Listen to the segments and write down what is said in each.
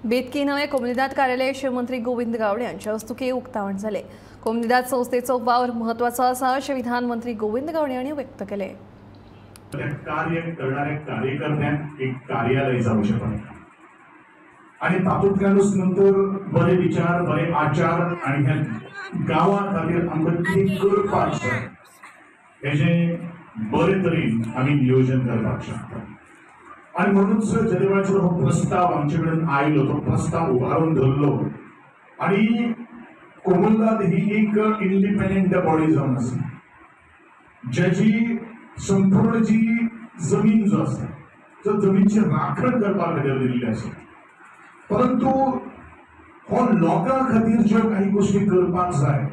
बेतकी नवे कोमुनिदाद कार्यालय शिवमंत्री गोविंद गावडे यांच्या हस्तुकी उक्तावण झाले। कोमुनिदाद संस्थेचो वावर महत्त्वाचा असा असे विधान मंत्री गोविंद गावडे यांनी व्यक्त केले। कार्य करणाऱ्या कार्यकर्त्यांक एक कार्यालय जाऊ शकता आणि तातूंतल्यानूच नंतर बरे विचार, बरे आचार आणि ह्या गांवा खातीर आमकां कितें करपाक जाय हेजें बरे तरेन आमी नियोजन करपाक शकता। आणि म्हणूनच जेदेवेळाचेर हो प्रस्ताव आमचे कडेन आयलो, तो प्रस्ताव उबारून धरलो आणि कोमुनिदाद ही एक इंडिपेंडंट बॉडी जावन आसा, ज्याची संपूर्ण जी जमीन जो आसा जो जमीनची राखण करपा खातीर दिल्ली आसा, परंतु हो लोकां खातीर ज्यो काही गोष्टी करपाक जाय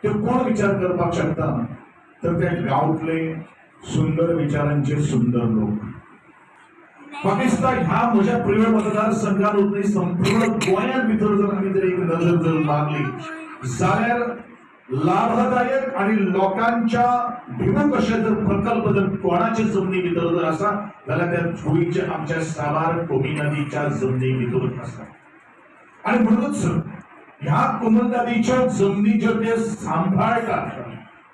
त्यो कोण विचार करपाक शकता तर त्या गांवतले सुंदर विचारांचे सुंदर लोक। पाकिस्तान ह्या म्हज्या प्रियोळ मतदारसंघात न्हय संपूर्ण गोंयांत भितर जर आमी जर एक नजर जर मारली जाल्यार लाभदायक आणि लोकांच्या भिवूक अशे जर प्रकल्प जर कोणाचे जमनी भितर जर आसा जाल्यार त्या गोंयच्या आमच्या साबार कोमुनिदादीच्या जमनी भितर आसा। आणि म्हणूनच ह्या कोमुनिदादीच्या जमनी ज्यो ते सांबाळटात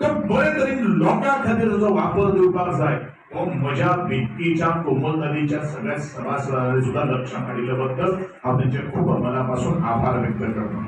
ते बरे तरेन लोकां खातीर ताचो वापर दिवपाक जाय हो म्हज्या बेतकीच्या कोमुनिदादीच्या सगळ्या सभासदांनी सुद्धा लक्षात हाडिल्ल्या बद्दल हांव तेंचे खूब मनापासून आभार व्यक्त करता।